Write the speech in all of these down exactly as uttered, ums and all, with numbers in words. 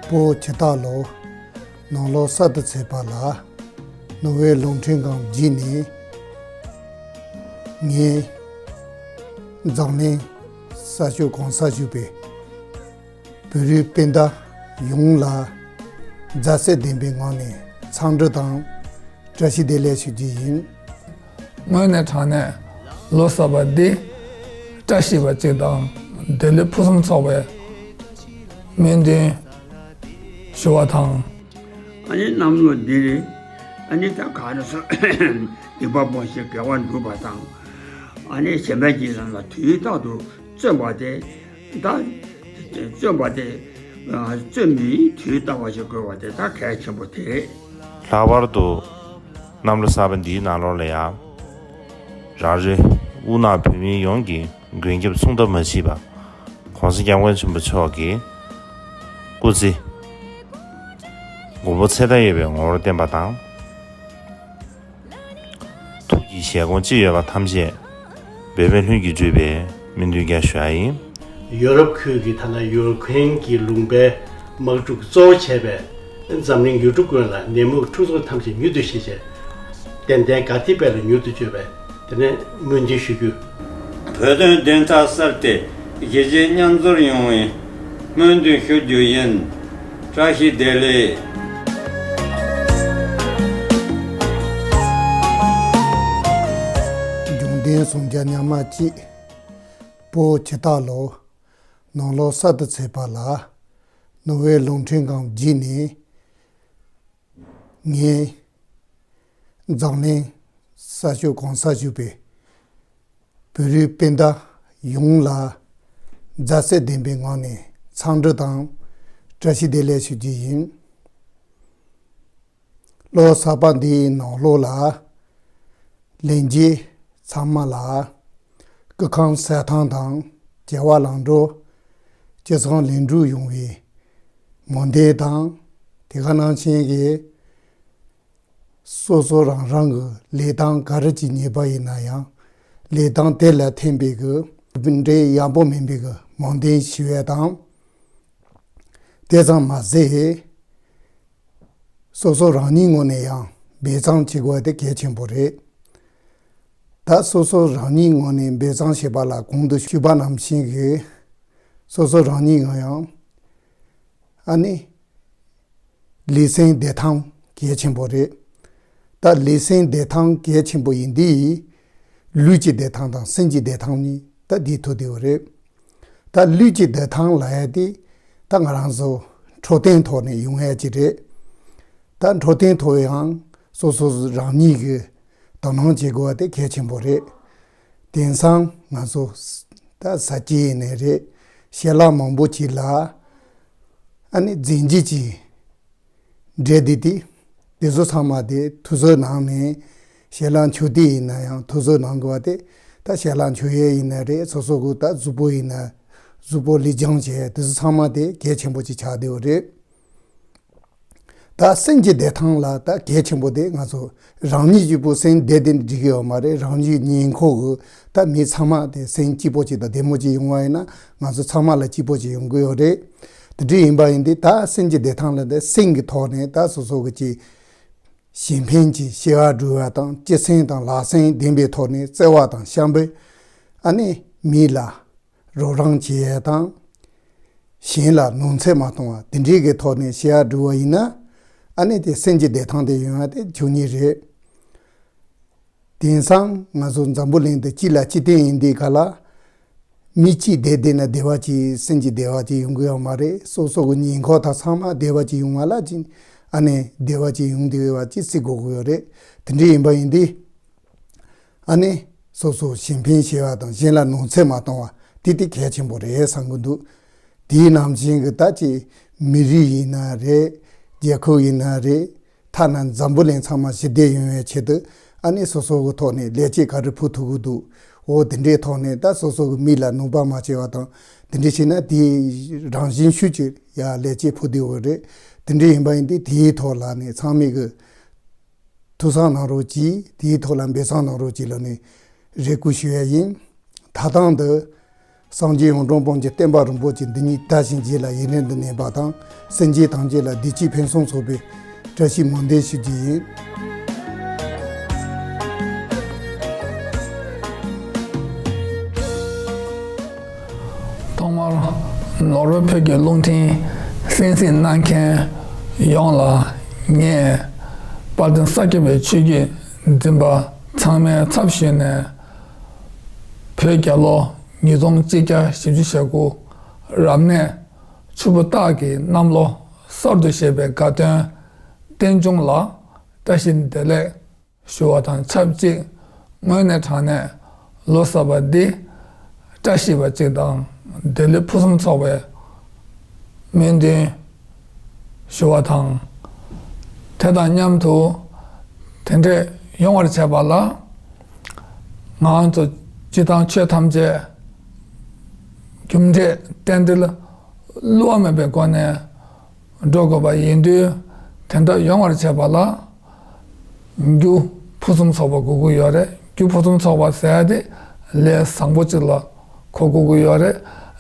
པོ་ཇི་ལྟར་ལོ། ནང་ལོ་གསར་དུ་ཚེས་པ་ལ། ནོ་བེལ་རླུང་འཕྲིན་ཁང་བརྒྱུད་ནས། ངས་འཛམ་གླིང་ས་ཕྱོགས་གང་སར་བཞུགས་པའི་བོད་རིགས་སྤུན་ཟླ་ཡོངས་ལ་མཛའ་བརྩེ་ལྡན་པའི་ངང་ནས་འཚམས་འདྲི་དང་བཀྲ་ཤིས་བདེ་ལེགས་ཞུ་རྒྱུ་ཡིན། དངོས་གནས་དྲང་གནས་ལོ་གསར་པ་འདི་བཀྲ་ཤིས་པ་ཅིག་དང་བདེ་ལེགས་ཕུན་སུམ་ཚོགས་པའི་སྨོན་འདུན་ཞུ་བ་དང་། ཨ་ནི་གནམ་ལོ་འདིར་ཨ་ནི་ད་ག་རེ་ཟེར་སྡིག་པ་སྤོང་ཞིང་དགེ་བ་སྒྲུབ་པ་དང་། ཨ་ནི་གཞན་ཕན་གྱི་ལམ་ལ་དུས་རྟག་ཏུ་བརྩོན་པ་དེ། ད་བརྩོན་པ་དེ། བརྩོན་པའི་དུས་ལྟ་བ་ཞིག་དགོས་པ་དེ་ད་གལ་ཆེན་པོ་དེ་རེད། ལྷག་པར་དུ་གནམ་ལོ་གསར་པ་འདིའི་ནང་ལོགས་ལ་ཡང་། རང་རེ་དབུ་ནག་བོད་མི་ཡོངས་ཀྱི་མགོན་སྐྱབས་མཚུངས་ཟླ་མ་མཆིས་པ། ༸གོང་ས་༸སྐྱབས་མགོན་ཆེན་པོ་མཆོག་གི་སྐུ་ཚེ་མགོན་པོ་ཚེ་མཐའ་ཡས་པའི་ངོ་བོར་བརྟན་པ་དང་། ཐུགས་ཀྱི་བཞེད་དགོངས་ཅི་ཡོད་པ་ཐམས་ཅད་འབད་མེད་ལྷུན་གྱིས་གྲུབ་པའི་སྨོན་འདུན་རྒྱ་ཞུ་ཡ་ཡིན། ཡོ་རོབ་ཁུལ་གྱི་ཐ་ན་ཡུ་ཁུ་རེན་གྱི་ལུང་པའི་དམག་འཁྲུག་གཙོ་བོ་བྱས་པའི་འཛམ་གླིང་ཡུལ་གྲུ་ཀུན་ལ་ནད་མུག་འཁྲུག་རྩོད་ཐམས་ཅད་མྱུར་དུ་ཞི་བྱས། ཏན་ཏན་དགའ་ཐིག་དཔལ་ལ་མྱུར་དུ་བཅོས་པའི་དེ་ནས་སྨོན་འདུན་ཞུ་རྒྱུ། བོད་དོན་བདེན་མཐའ་གསལ་ཏེ་གཞིས་བྱེས་མཉམ་འཛོམས་ཡོང་བའི་སྨོན་འདུན་ཞུ་རྒྱུ་ཡིན། བཀྲ་ཤིས་བདེ་ལེགས། འབྱུང་ལྡན་སུམ་བརྒྱ་ཉག་མ་གཅིག་པོ་ཇི་ལྟར་ལོ། ནང་ལོ་གསར་དུ་ཚེས་པ་ལ། ནོ་བེལ་རླུང་འཕྲིན་ཁང་བརྒྱུད་ནས། ངས་འཛམ་གླིང་ས་ཕྱོགས་གང་སར་བཞུགས་པའི་བོད་རིགས་སྤུན་ཟླ་ཡོངས་ལ་མཛའ་བརྩེ་ལྡན་པའི་ངང་ནས་འཚམས་འདྲི་དང་བཀྲ་ཤིས་བདེ་ལེགས་ཞུ་རྒྱུ་ཡིན། ལོ་གསར་པ་འདིའི་ནང་ལོགས་ལ། ལྷན་རྒྱས་ཚང་མ་ལ་སྐུ་ཁམས་གསལ་ཐང་དང་བྱ་བ་ལམ་འགྲོ། སྤྱི་ཚོགས་ལས་འགྲུབ་ཡོང་བའི་སྨོན་འདུན་དང་། དེ་ག་ནང་བཞིན་གྱི་སོ་སོ་རང་རང་གི་ལས་སྟངས་ག་རེ་ཅིག་གཉེར་པ་ཡིན་ན་ཡང་ལས་སྟངས་དེ་ལ་ཐིམ་པའི་གི་འབྲས་ཡག་པོ་མིན་པའི་གི་སྨོན་འདུན་ཞུ་ཡས་དང་། དེ་ཙམ་མ་ཟད། སོ་སོ་རང་ཉིད་ངོས་ནས་ཡང་འབད་བརྩོན་བྱེད་དགོས་དེ་གལ་ཆེན་པོ་རེད། ད་སོ་སོ་རང་ཉིད་ངོས་ནས་འབད་བརྩོན་བྱེད་པ་ལ་གོང་དུ་ཞུས་པ་ནང་བཞིན་གྱི་སོ་སོ་རང་ཉིད་ངོས་ཡང་ཨ་ནི་ལུས་སེམས་བདེ་ཐང་གལ་ཆེན་པོ་རེད། ད་ལུས་སེམས་བདེ་ཐང་གལ་ཆེན་པོ་ཡིན་དུས། ལུས་ཀྱི་བདེ་ཐང་དང་སེམས་ཀྱི་བདེ་ཐང་གཉིས་ད་འདིའི་ཐོག་བསྡད་ཡོད་རེད། ད་ལུས་ཀྱི་བདེ་ཐང་ལབ་ཡ་དེ་ད་ང་རང་ཚོ་འཕྲོད་བསྟེན་ཐོག་ནས་ཡོང་ཡ་ཅིག་རེད། ད་འཕྲོད་བསྟེན་ཐོག་ཡང་སོ་སོ་རང་ཉིད་ཀྱིས་དོ་སྣང་བྱེད་དགོས་པ་དེ་གལ་ཆེན་པོ་རེད། དེང་སང་ང་ཚོ་ད་ཟ་སྐྱེལ་ཡིན་ནའི་རེད། ཞལ་ལག་མང་པོ་ཅིག་ལ་ཨ་ནི་རྫས་འགྱུར་གྱི་འབྲས་དེ་དེ། དེ་ཚོ་ཚང་མ་དེ་དུས་ཚོད་ནང་ནས་ཞལ་ལག་མཆོད་དུས་ཡིན་ན་ཡང་དུས་ཚོད་ནང་དགོས་པ་དེ། ད་ཞལ་ལག་མཆོད་ཡས་ཡིན་ན་རེད། སོ་སོ་གི་ད་གཟུགས་པོ་ཡིན་ན་གཟུགས་པོ་ལེགས་སྦྱོང་བྱས་དེ་ཚོ་ཚང་མ་དེ་གལ་ཆེན་པོ་ཅིག་ཆགས་བསྡད་ཡོད་རེད། ད་སེམས་ཀྱི་བདེ་ཐང་ལ་ད་གལ་ཆེན་པོ་དེ་ང་ཚོ་རང་ཉིད་གཅིག་པུ་སེམས་བདེ་བདེ་འགྲིག་གི་ཡོད་མ་རེད། རང་ཉིད་ཉེ་འཁོར་གི་ད་མི་ཚང་མ་དེ་སེམས་སྐྱིད་པོ་ཅིག་དང་བདེ་མོ་ཅིག་ཡོང་བ་ཡིན་ན་ང་ཚོ་ཚང་མ་ལ་སྐྱིད་པོ་ཅིག་ཡོང་གི་ཡོད་རེད། དེ་འདྲ་ཡིན་པ་ཡིན་དུས་ད་སེམས་ཀྱི་བདེ་ཐང་ལ་ད་སེམས་ཀྱི་ཐོག་ནས་ད་སོ་སོ་གི་ཅིག་གཞན་ཕན་གྱི་བྱ་བ་སྒྲུབ་པ་དང་སྤྱི་སེམས་དང་ལྷག་སེམས་ལྡན་པའི་ཐོག་ནས་བརྩེ་བ་དང་བྱམས་པ། ཨ་ནི་མི་ལ་རོགས་རམ་བྱེད་ཡས་དང་། གཞན་ལ་ནོར་འཚེ་མ་གཏོང་བ་དེ་འདྲའི་གི་ཐོག་ནས་བྱ་བ་སྒྲུབ་པ་ཡིན་ན། ཨ་ནི་དེ་སེམས་ཀྱི་བདེ་ཐང་དེ་ཡོང་བ་དེ་ཆོག་ཉིད་རེད། དེང་སང་ང་ཚོ་འཛམ་བུ་གླིང་འདི་སྤྱི་ལ་སྤྱི་བརྟན་ཡིན་དུས་ག་ལ། མི་གཅིག་བདེ་བསྡད་ན་བདེ་བ་ཅིག་སེམས་ཀྱི་བདེ་བ་ཅིག་ཡོང་གི་ཡོད་མ་རེད། སོ་སོ་གི་ཉེ་འཁོར་དག་ཚང་མ་བདེ་བ་ཅིག་ཡོང་བ་ལ་ཅིག་ཨ་ནི་བདེ་བ་ཅིག་ཡོང་བསྡད་ཡོད་པ་ཅིག་བརྩི་དགོས་ཀྱི་ཡོད་རེད། དེ་འདྲ་ཡིན་པ་ཡིན་དུས། ཨ་ནི་སོ་སོ་གཞན་ཕན་བྱེད་པ་དང་གཞན་ལ་ནོར་འཚེ་མ་གཏོང་བ་དེ་དེ་གལ་ཆེན་པོ་རེད་བསམ་གྱི་འདུག་དེའི་ནང་བཞིན་གྱི་ད་ཅིག་མི་རིགས་ཡིན་ན་རེད། རྒྱལ་ཁབ་ཡིན་ན་རེད། ཐ་ན་འཛམ་བུ་གླིང་ཚང་མ་ཞི་བདེ་ཡོང་བའི་ཆེད་དུ་ཨ་ནི་སོ་སོ་གི་ཐོག་ནས་ལས་བྱེད་ག་རེ་ཕུལ་ཐུབ་ཀྱི་འདུག་འོ་དེ་འདྲའི་ཐོག་ནས་ད་སོ་སོ་གི་མི་ལ་ནོར་བ་མ་བྱས་པ་དང་དེ་འདྲ་བྱས་ན་དེ་རང་བཞིན་ཤུགས་ཀྱིས་ཡ་ལས་བྱེད་ཕུལ་བསྡད་ཡོད་རེད། དེ་འདྲ་ཡིན་པ་ཡིན་དུས་དེའི་ཐོག་ལ་ནས་ཚང་མས་གི་ཐུགས་བསམ་གནང་རོགས་གྱིས། དེའི་ཐོག་ལ་འབད་བརྩོན་གནང་རོགས་གྱིས་ལབ་ནས་རེ་སྐུལ་ཞུ་ཡ་ཡིན། ད་ཐེངས་འདི་ སངས་རྒྱས་གཡུང་དྲུང་བོན་གྱི་བསྟན་པ་རིན་པོ་ཆེ་འདི་ཉིད་དར་ཞིང་རྒྱས་ལ་ཡུན་རིང་དུ་གནས་པ་དང་། སེམས་ཅན་ཐམས་ཅད་ལ་བདེ་སྐྱིད་ཕུན་སུམ་ཚོགས་པའི་བཀྲ་ཤིས་སྨོན་འདུན་ཞུ་རྒྱུ་ཡིན། ཐོག་མར་ནོར་ཝེ་བོད་ཀྱི་རླུང་འཕྲིན་གསན་གཟིགས་གནང་མཁན་ཡོངས་ལ་ངས་དཔལ་ལྡན་ས་སྐྱ་པའི་ཆོས་བརྒྱུད་འཛིན་པ་ཚང་མའི་ཚབ་ཞུས་ནས། བོད་རྒྱལ་ལོ་ཉིས་སྟོང་གཅིག་བརྒྱ་བཞི་བཅུ་ཞེ་དགུ་རབ་གནས་ཆུ་བོ་སྟག་གི་གནམ་ལོ་གསར་དུ་བཞད་པའི་དགའ་སྟོན་རྟེན་འབྱུང་ལ་བཀྲ་ཤིས་བདེ་ལེགས་ཞུ་བ་དང་ཆབས་ཅིག། དངོས་གནས་དྲང་གནས་ལོ་གསར་པ་འདི་བཀྲ་ཤིས་པ་ཅིག་དང་བདེ་ལེགས་ཕུན་སུམ་ཚོགས་པའི་སྨོན་འདུན་ཞུ་བ་དང་། དེ་དང་མཉམ་དུ་དེ་འདྲས་ཡོང་བར་བྱེད་པ་ལ། ང་ཚོ་སྤྱི་དང་ཆོས་ཐམས་ཅད་རྒྱུ་འབྲས་རྟེན་འབྲེལ་བསླུ་བ་མེད་པའི་སྒོ་ནས་འགྲོ་དགོས་པ་ཡིན་དུས། དེ་འདྲ་ཡོང་བར་བྱེད་པ་ལ། རྒྱུ་ཕུན་སུམ་ཚོགས་པ་དགོས་ཀྱི་ཡོད་རེད། རྒྱུ་ཕུན་སུམ་ཚོགས་པ་ཟེར་ཡ་དེ་ལས་བཟང་པོ་ཅིག་ལ་གོ་དགོས་ཀྱི་ཡོད་རེད།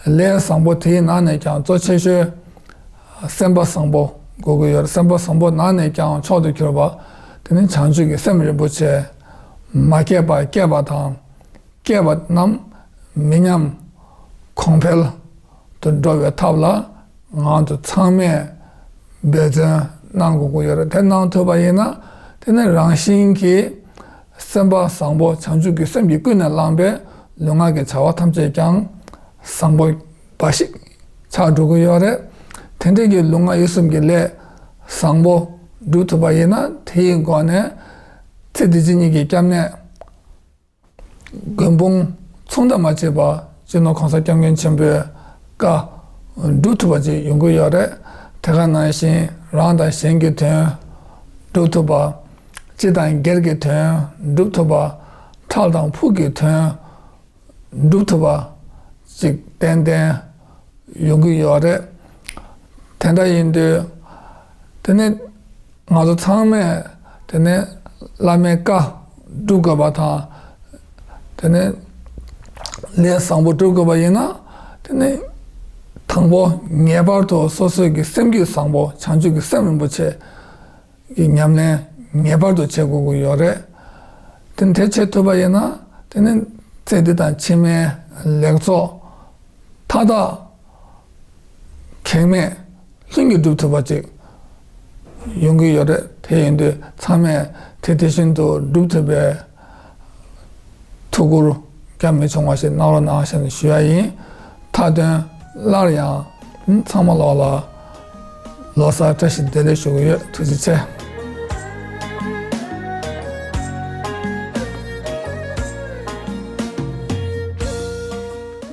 ལས་བཟང་པོ་དེའི་ནང་ནས་ཀྱང་གཙོ་ཆེ་ཤོས་སེམས་པ་བཟང་པོ་དགོས་ཀྱི་ཡོད་རེད། སེམས་པ་བཟང་པོ་ནང་ནས་ཀྱང་མཆོག་ཏུ་གྱུར་པ་དེ་ནི་བྱང་ཆུབ་ཀྱི་སེམས་རིན་པོ་ཆེ། མ་སྐྱེས་པ་སྐྱེས་པ་དང་། སྐྱེས་པ་རྣམས་མི་ཉམས་གོང་འཕེལ་དུ་འགྲོ་བའི་ཐབས་ལ་ང་ཚོ་ཚང་མས་འབད་བརྩོན་གནང་དགོས་ཀྱི་ཡོད་རེད། དེ་གནང་ཐུབ་པ་ཡིན་ན། དེ་ནི་རང་བཞིན་གྱིས་སེམས་པ་བཟང་པོ་བྱང་ཆུབ་ཀྱི་སེམས་ཀྱིས་ཀུན་ནས་བསླངས་པའི་ལུས་ངག་གི་བྱ་བ་ཐམས་ཅད་ཀྱང་བཟང་པོ་འབའ་ཞིག་ཆགས་འགྲོ་གི་ཡོད་རེད། དེ་འདྲའི་གི་ལུས་ངག་ཡིད་གསུམ་གྱི་ལས་བཟང་པོ་སྒྲུབ་ཐུབ་པ་ཡིན་ན། དེ་ཡི་སྒོ་ནས་ཚེ་འདི་ཕྱི་གཉིས་ཀྱི་སྐྱབས་གནས། མགོན་དཔུང་མཚུངས་ཟླ་མ་མཆིས་པ་སྤྱི་ནོར་གོང་ས་སྐྱབས་མགོན་ཆེན་པོའི་བཀའ་སྒྲུབ་ཐུབ་པ་ཅིག་ཡོང་གི་ཡོད་རེད། དེ་ག་ནང་བཞིན་རང་དང་གཞན་གྱི་དོན་སྒྲུབ་ཐུབ་པ། སྤྱི་དང་སྒེར་གྱི་དོན་སྒྲུབ་ཐུབ་པ། ཕྲུག་དང་ཕུགས་ཀྱི་དོན་སྒྲུབ་ཐུབ་པ་ཅིག་ཏན་ཏན་ཡོང་གི་ཡོད་རེད། དེ་འདྲ་ཡིན་དུས། དེ་ནས་ང་ཚོ་ཚང་མས་དེ་ནས་བླ་མའི་བཀའ་སྒྲུབ་དགོས་པ་དང་། དེ་ནས་ལས་བཟང་པོ་སྒྲུབ་དགོས་པ་ཡིན་ན། དེ་ནས་དང་པོ་ངེས་པར་དུ་སོ་སོའི་གི་སེམས་རྒྱུད་བཟང་པོ་བྱང་ཆུབ་ཀྱི་སེམས་རིན་པོ་ཆེ་གི་ཉམས་ལེན་ངེས་པར་དུ་བྱེད་དགོས་ཀྱི་ཡོད་རེད། དེ་དེ་བྱེད་ཐུབ་པ་ཡིན་ན། དེ་ནི་ཚེ་འདི་དང་ཕྱི་མའི་ལེགས་ཚོགས་མཐའ་དག་གེགས་མེད་ལྷུན་གྱིས་འགྲུབ་ཐུབ་པ་ཅིག་ཡོང་གི་ཡོད་རེད། དེ་ཡིན་དུས་ཚང་མས་དེ་དེ་བཞིན་དུ་སྒྲུབ་ཐུབ་པའི་ཐུགས་ཁུར་རྒྱ་མི་ཆུང་བ་ཞིག་གནང་རོགས་གནང་ཞེས་ཞུ་ཡ་ཡིན། མཐའ་དོན་སླར་ཡང་ཚང་མ་ལོག་ལ་ལོ་གསར་བཀྲ་ཤིས་བདེ་ལེགས་ཞུ་གི་ཡོད། ཐུགས་རྗེ་ཆེ།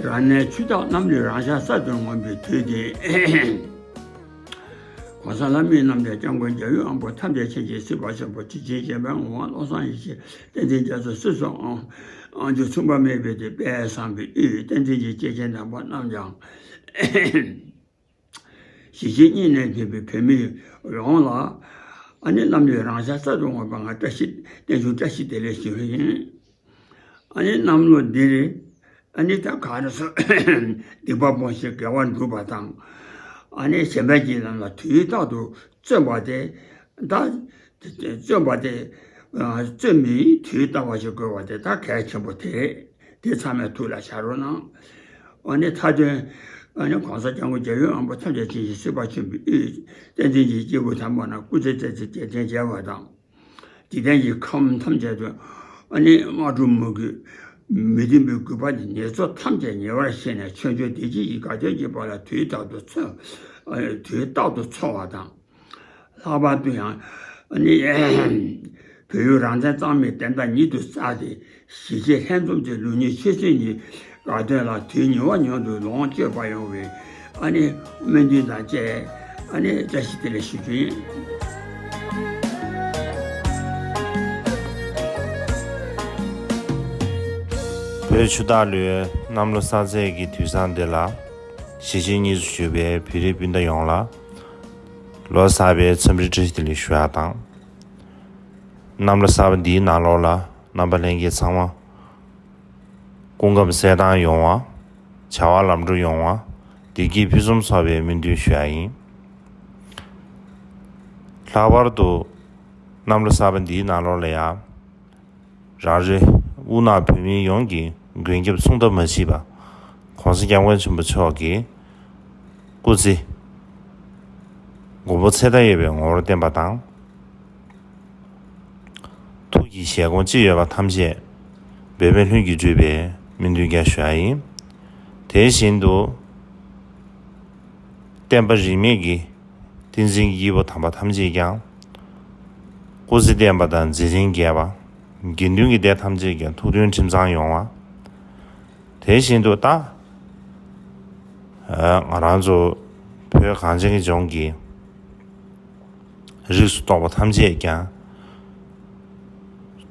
རང་གནས་ཆུ་བདག་གནམ་ལུས་རང་ཤར་གསར་དུ་ངོམས་པའི་དུས་འདི། ༸གོང་ས་ལྷ་མིའི་རྣམ་ཐར་སྐྱབས་མགོན་རྒྱལ་བའི་དབང་པོ་ཐམས་ཅད་མཁྱེན་ཅིང་གཟིགས་པ་ཆེན་པོ་དེ་བཞིན་གཤེགས་པའི་ངག་དབང་བློ་བཟང་ཡེ་ཤེས་བསྟན་འཛིན་རྒྱ་མཚོ་སྲིད་གསུམ་དབང་དབང་ཕྱུག་མཚུངས་པ་མེད་པའི་དེ་དཔལ་བཟང་པོའི་དབུས་བསྟན་འཛིན་གྱི་སྐྱེས་ཆེན་དམ་པ་རྣམས་ཀྱང་། གཞིས་བྱེས་གཉིས་ནས་ཕེབས་པའི་བོད་མི་ཡོངས་ལ། ཨ་ནི་གནམ་ལུས་རང་ཤར་གསར་དུ་ངོམས་པ་ང་བཀྲ་ཤིས་རྟེན་འབྱུང་བཀྲ་ཤིས་བདེ་ལེགས་ཞུ་རྒྱུ་ཡིན། ཨ་ནི་གནམ་ལོ་འདིར། ཨ་ནི་ད་ག་རེ་ཟེར། སྡིག་པ་སྤོང་ཞིང་དགེ་བ་སྒྲུབ་པ་དང་། ཨ་ནི་གཞན་ཕན་གྱི་ལམ་ལ་དུས་རྟག་ཏུ་བརྩོན་པ་དེ། ད་བརྩོན་པ་དེ། བརྩོན་པའི་དུས་ལྟ་བ་ཞིག་དགོས་པ་དེ་ད་གལ་ཆེན་པོ་དེ་རེད། དེ་ཚང་མས་ཐུགས་ལ་བཞག་རོགས་གནང་། ཨ་ནི་མཐའ་དོན། ཨ་ནི་གོང་ས་སྐྱབས་མགོན་རྒྱལ་བའི་དབང་པོ་ཐམས་ཅད་མཁྱེན་ཅིང་གཟིགས་པ་ཆེན་པོའི་དབུས་བསྟན་འཛིན་གྱི་སྐྱེས་བུ་དམ་པ་རྣམས་སྐུ་ཚེ་བརྟན་ཅིང་རྒྱལ་བརྟན་མཇལ་བ་དང་། འཇིག་རྟེན་གྱི་ཁམས་ཐམས་ཅད་དུ། ཨ་ནི་དམག་འཁྲུག་མུ་གེ། མི་མཐུན་པའི་རྒུད་པ་ནི་ནད་གསོ་ཐམས་ཅད་ཉེ་བར་ཞི་ནས་ཆོས་འབྱོར་བདེ་སྐྱིད་ཀྱི་དགའ་སྟོན་གྱི་བར་ལ་དུས་རྟག་ཏུ་འཚོ། ཨ་ནི་དུས་རྟག་ཏུ་འཚོ་བ་དང་། ལྷག་པར་དུ་ཡང་། ཨ་ནི་བོད་ཡུལ་རང་བཙན་གཙང་མའི་བདེན་མཐའ་ཉིད་དུ་བརྩིས་ཏེ། གཞིས་བྱེས་ལྷན་འཛོམས་ཀྱི་ལུགས་གཉིས་ཆོས་སྲིད་གཉིས་དགའ་སྟོན་ལ་དུས་ཉེ་བ་མཉམ་དུ་ལོངས་སྤྱོད་པ་ཡོང་བའི། ཨ་ནི་སྨོན་འདུན་དང་བཅས། ཨ་ནི་བཀྲ་ཤིས་བདེ་ལེགས་ཞུ་རྒྱུ་ཡིན། བོད་ཆུ་བདག་ལོའི་གནམ་ལོ་གསར་ཚེས་ཀྱི་དུས་བཟང་འདི་ལ། གཞིས་བྱེས་གཉིས་སུ་གྱུར་པའི་བོད་རིགས་སྤུན་ཟླ་ཡོངས་ལ། ལོ་གསར་པའི་འཚམས་འདྲི་བཀྲ་ཤིས་བདེ་ལེགས་ཞུ་ཡ་དང་། གནམ་ལོ་གསར་པ་འདིའི་ནང་ལོགས་ལ་རྣམ་པ་ལྷན་རྒྱས་ཚང་མ་སྐུ་ཁམས་གསལ་ཐང་ཡོང་བ། བྱ་བ་ལམ་འགྲོ་ཡོང་བ། བདེ་སྐྱིད་ཕུན་སུམ་ཚོགས་པའི་སྨོན་འདུན་ཞུ་ཡ་ཡིན། ལྷག་པར་དུ་གནམ་ལོ་གསར་པ་འདིའི་ནང་ལོགས་ལ་ཡང་རང་རེ་དབུ་ནག་བོད་མི་ཡོངས་ཀྱི་མགོན་སྐྱབས་མཚུངས་ཟླ་མ་མཆིས་པ་༸གོང་ས་༸སྐྱབས་མགོན་ཆེན་པོ་མཆོག་གི་སྐུ་ཚེ་མགོན་པོ་ཚེ་མཐའ་ཡས་པའི་ངོ་བོར་བརྟན་པ་དང་། ཐུགས་ཀྱི་བཞེད་དགོངས་ཅི་ཡོད་པ་ཐམས་ཅད་འབད་མེད་ལྷུན་གྱིས་གྲུབ་པའི་སྨོན་འདུན་ཀྱང་ཞུ་ཡ་ཡིན། དེ་བཞིན་དུ་བསྟན་པ་རིས་མེད་ཀྱི་བསྟན་འཛིན་གྱི་སྐྱེས་བུ་དམ་པ་ཐམས་ཅད་ཀྱང་སྐུ་ཚེ་བརྟན་པ་དང་མཛད་འཕྲིན་རྒྱས་པ། དགེ་འདུན་གྱི་སྡེ་ཐམས་ཅད་ཀྱང་ཐུགས་མཐུན་ཁྲིམས་གཙང་ཡོང་བ། དེ་བཞིན་དུ་ད་ང་རང་ཚོ་བོད་གངས་ཅན་གྱི་ལྗོངས་ཀྱི་རིགས་སུ་གཏོགས་པ་ཐམས་ཅད་ཀྱང་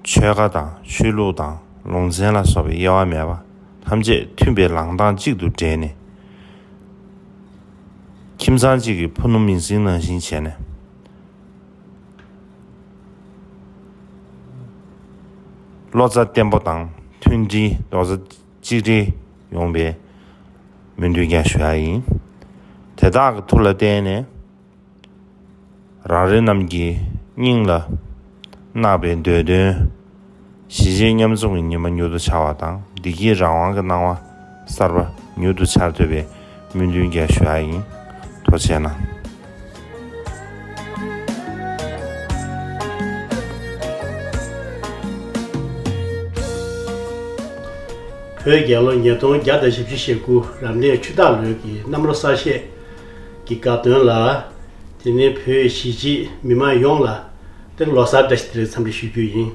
ཆོལ་ཁ་དང་ཆོས་ལུགས་དང་ལུང་ཚན་ལ་སོགས་པའི་དབྱེ་བ་མེད་པ་ཐམས་ཅད་མཐུན་པའི་ལངས་སྟངས་གཅིག་ཏུ་སྦྲེལ་ནས། ཁྱིམ་ཚང་གཅིག་གི་ཕུ་ནུ་མིང་སྲིང་ནང་བཞིན་བྱས་ནས། བློ་རྩ་བརྟན་པོ་དང་མཐུན་སྒྲིལ་རྡོག་རྩ་གཅིག་སྒྲིལ་ཡོང་བའི་སྨོན་འདུན་ཀྱང་ཞུ་ཡ་ཡིན། དེ་དག་གི་མཐུ་ལ་བརྟེན་ནས། རང་རེ་རྣམས་ཀྱི་སྙིང་ལ་བརྣག་པའི་འདོད་དོན། གཞིས་བྱེས་མཉམ་འཛོམས་ཀྱི་ཉི་མ་མྱུར་དུ་འཆར་བ་དང་། བདེ་སྐྱིད་རང་དབང་གི་སྣང་བ་གསར་པ་མྱུར་དུ་འཆར་ཐུབ་པའི་སྨོན་འདུན་ཀྱང་ཞུ་ཡ་ཡིན། ཐུགས་རྗེ་གནང་། བོད་རྒྱལ་ལོ་ཉིས་སྟོང་བརྒྱ་དང་བཞི་བཅུ་ཞེ་དགུ་རབ་གནས་ཆུ་སྟག་ལོའི་གི་གནམ་ལོ་གསར་བཞད་ཀྱི་སྐབས་དོན་ལ། དེ་ནས་བོད་གཞིས་བྱེས་མི་མང་ཡོངས་ལ་དེ་ལོ་གསར་བཀྲ་ཤིས་བདེ་ལེགས་འཚམས་འདྲི་ཞུ་རྒྱུ་ཡིན།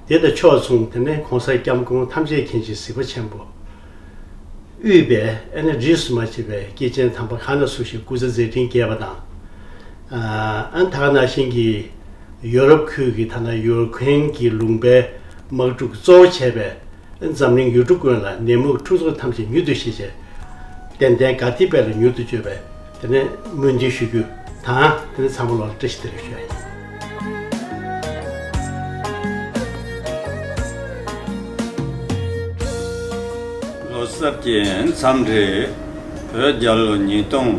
དེ་དང་ཕྱོགས་མཚུངས་དེ་ནས་༸གོང་ས་༸སྐྱབས་མགོན་ཐམས་ཅད་མཁྱེན་ཅིང་གཟིགས་པ་ཆེན་པོ་དབུས་པའི་ཨ་ནི་རིས་སུ་མ་ཆད་པའི་སྐྱེས་ཆེན་དམ་པ་གང་ན་སུ་ཞིག་སྐུ་ཚེ་མཛད་འཕྲིན་རྒྱས་པ་དང་། ཨ་ནི་ད་ག་ནང་བཞིན་གྱི་ཡོ་རོབ་ཁུལ་གྱི་ཐ་ན་ཡུ་ཀེ་རེན་གྱི་ལུང་པའི་དམག་འཁྲུག་གཙོ་བོ་བྱས་པའི་འཛམ་གླིང་ཡུལ་གྲུ་ཀུན་ལ་ནད་མུག་འཁྲུག་རྩོད་ཐམས་ཅད་མྱུར་དུ་ཞི་བྱེད། ཏན་ཏན་ག་ཏི་པད་ལ་མྱུར་དུ་བཅོས་པའི་དེ་ནས་སྨོན་འདུན་ཞུ་རྒྱུ་དང་། དེ་ནས་ཚང་མ་ལོ་ལ་བཀྲ་ཤིས་བདེ་ལེགས་ཞུ་ཡ་ཡིན། ལོ་གསར་གྱི་འཚམས་འདྲི། བོད་རྒྱལ་ལོ་ཉིས་སྟོང་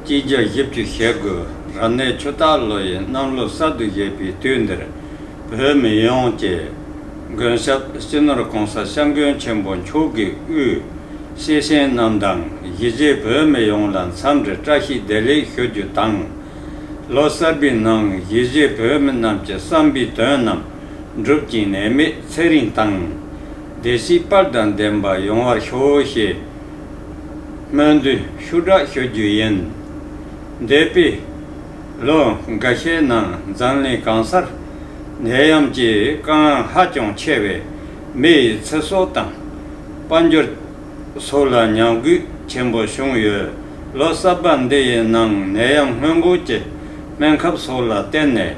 གཅིག་བརྒྱ་བཞི་བཅུ་ཞེ་དགུ་རབ་གནས་ཆུ་སྟག་ལོ་ཡི་གནམ་ལོ་གསར་དུ་བཞད་པའི་དུས་འདིར། བོད་མི་ཡོངས་ཀྱི་མགོན་སྐྱབས་སྤྱི་ནོར་༸གོང་ས་༸སྐྱབས་མགོན་ཆེན་པོ་མཆོག་གི་དབུས་སྐྱེས་ཆེན་རྣམས་དང་གཞིས་བྱེས་བོད་མི་ཡོངས་ལ་འཚམས་འདྲི་བཀྲ་ཤིས་བདེ་ལེགས་ཞུ་རྒྱུ་དང་། ལོ་གསར་པའི་ནང་གཞིས་བྱེས་བོད་མི་རྣམས་ཀྱི་བསམ་པའི་དོན་རྣམས་འགྲུབ་ཅིང་ནད་མེད་ཚེ་རིང་དང་། བདེ་སྐྱིད་དཔལ་དང་ལྡན་པ་ཡོང་བར་ཤོག་ཞེས་སྨོན་འདུན་ཤུགས་དྲག་ཞུ་རྒྱུ་ཡིན། འདས་པའི་ལོ་འགའ་ཤས་ནང་འཛམ་གླིང་གང་སར་ནད་ཡམས་ཀྱི་དཀའ་ངལ་ཧ་ཅང་ཆེ་བས། མི་ཡི་ཚེ་སྲོག་དང་དཔལ་འབྱོར་སོགས་ལ་ཉམས་རྒུད་ཆེན་པོ་བྱུང་ཡོད། ལོ་གསར་པ་འདི་ཡི་ནང་ནད་ཡམས་སྔོན་འགོག་གི་སྨན་ཁབ་སོགས་ལ་བརྟེན་ནས་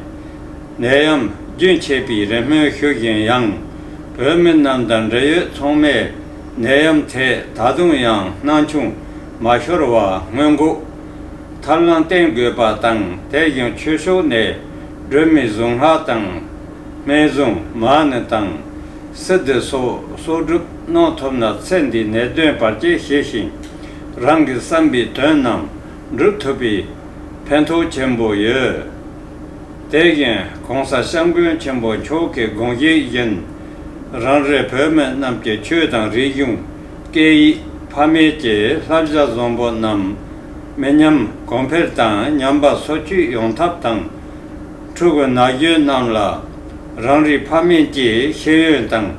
ནད་ཡམས་རྒྱུན་ཆད་པའི་རེ་སྨོན་ཞུ་བཞིན་ཡང་། བོད་མི་རྣམས་དང་འབྲེལ་ཡོད་ཚང་མས་ནད་ཡམས་ཐད་ད་དུང་ཡང་སྣང་ཆུང་མ་ཤོར་བ་སྔོན་འགོག་ཐབས་ལམ་བསྟེན་དགོས་པ་དང་། དེ་བཞིན་ཆོས་ཕྱོགས་ནས་སྒྲོལ་མའི་གཟུངས་སྔགས་དང་སྨན་གཟུངས་མ་ཎི་དང་སིདྡྷི་སོགས་གསོག་སྒྲུབ་གནང་ཐུབ་ན་ཚེ་འདིའི་ནད་གདོན་བར་ཆད་ཞི་ཞིང་རང་གི་བསམ་པའི་དོན་རྣམས་འགྲུབ་ཐུབ་པའི་ཕན་ཐོགས་ཆེན་པོ་ཡོད། དེ་བཞིན་༸གོང་ས་༸སྐྱབས་མགོན་ཆེན་པོ་མཆོག་གི་དགོངས་བཞེད་བཞིན། རང་རེ་བོད་མི་རྣམས་ཀྱི་ཆོས་དང་རིག་གཞུང་། སྐད་ཡིག་ཕ་མེས་ཀྱི་བསླབ་བྱ་བཟང་པོ་རྣམས་མི་ཉམས་གོང་འཕེལ་དང་། ཉམས་པ་སོར་ཆུད་ཡོང་ཐབས་དང་། ཕྲུ་གུ་ན་གཞོན་རྣམས་ལ་རང་རེའི་ཕ་མེས་ཀྱི་ཤེས་ཡོན་དང་།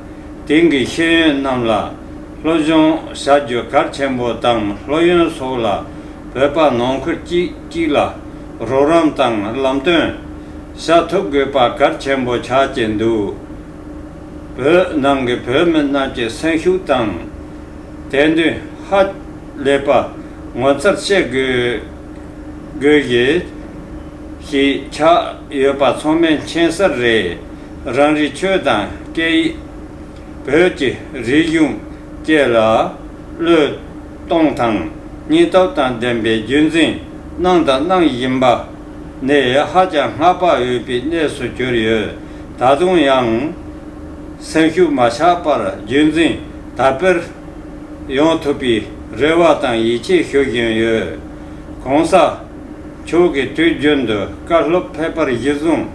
དེང་གི་ཤེས་ཡོན་རྣམས་ལ་སློབ་སྦྱོང་བྱ་རྒྱུ་གལ་ཆེན་པོ་དང་། སློབ་ཡོན་སོགས་ལ་བོད་པ་ནང་ཁུལ་གཅིག་གཅིག་ལ་རོགས་རམ་དང་ལམ་སྟོན་བྱ་ཐུབ་དགོས་པ་གལ་ཆེན་པོ་ཆགས་ཀྱི་འདུག་བོད་ནང་གི་བོད་མི་རྣམས་ཀྱི་སེམས་ཤུགས་དང་དད་འདུན་ཧ་ལས་པ་ངོ་མཚར་བྱེད་དགོས་དགོས་ཀྱི་ཞིག་ཆགས་ཡོད་པ་ཚང་མས་མཁྱེན་གསལ་རེད། རང་རེའི་ཆོས་དང་སྐད་ཡིག་བོད་ཀྱི་རིག་གཞུང་བཅས་ལ་བློས་གཏོང་དང་སྙིང་སྟོབས་དང་ལྡན་པའི་རྒྱུན་འཛིན་གནང་དང་གནང་བཞིན་པ་ནི་ཧ་ཅང་བསྔགས་པ་འོས་པའི་གནས་སུ་གྱུར་ཡོད། ད་དུང་ཡང་སེམས་ཤུགས་མ་ཆག་པར་རྒྱུན་འཛིན་དར་སྤེལ་ ཡོང་ཐུབ་པའི་རེ་བ་དང་ཡིད་ཆེས་ཞུ་བཞིན་ཡོད། གོང་ས་མཆོག་གིས་དུས་རྒྱུན་དུ་བཀའ་སློབ་ཕེབས་པར་གཞི་བཟུང་།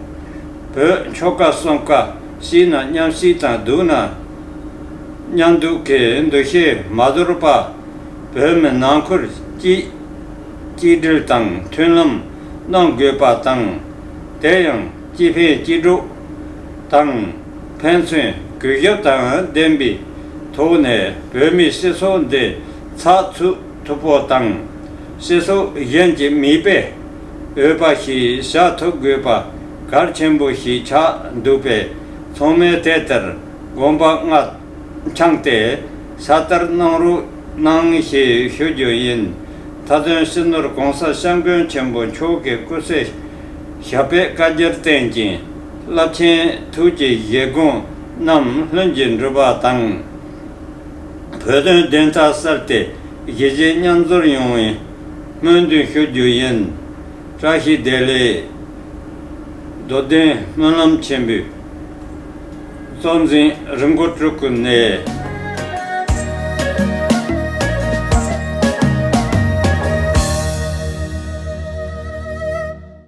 བོད་ཆོལ་ཁ་གསུམ་ཀ་སྐྱིད་ན་མཉམ་སྐྱིད་དང་སྡུག་ན་མཉམ་སྡུག་གི་འདུ་ཤེས་མ་དོར་བར། བོད་མི་ནང་ཁུལ་གཅིག་གཅིག་སྒྲིལ་དང་མཐུན་ལམ་གནང་དགོས་པ་དང་། དེ་ཡང་སྤྱི་ཕན་སྤྱི་སྒྲོག་དང་ཕན་ཚུན་གུས་ཞབས་དང་ལྡན་པའི་ཐོག་ནས་བོད་མིའི་སྤྱི་ཚོགས་འདི་ཚགས་ཚུད་ཐུབ་པོ་དང་། སྤྱི་ཚོགས་གཞན་གྱི་མིག་དཔེ་འོས་པ་ཞིག་བཞག་ཐུབ་དགོས་པ་གལ་ཆེན་པོ་ཞིག་ཆགས་འདུག་པས། ཚང་མས་དེ་ལྟར་དགོངས་པ་མངའ་འཆང་སྟེ་ཕྱག་བསྟར་གནང་རོགས་གནང་ཞེས་ཞུ་རྒྱུ་ཡིན། མཐའ་དོན་སྤྱི་ནོར་གོང་ས་སྐྱབས་མགོན་ཆེན་པོ་མཆོག་གི་སྐུ་ཚེ་ཞབས་པད་བསྐལ་བརྒྱར་བརྟན་ཅིང་། རླབས་ཆེན་ཐུགས་ཀྱི་བཞེད་དགོངས་རྣམས་ལྷུན་གྱིས་འགྲུབ་པ་དང་། བོད་དོན་བདེན་མཐའ་གསལ་ཏེ་གཞིས་བྱེས་མཉམ་ཟུར་ཡོང་བའི་སྨོན་འདུན་ཞུ་རྒྱུ་ཡིན། བཀྲ་ཤིས་བདེ་ལེགས། རྡོར་གདན་སྨོན་ལམ་ཆེན་པོའི་གཙོ་འཛིན་རི་མགོ་སྤྲུལ་སྐུ་ནས།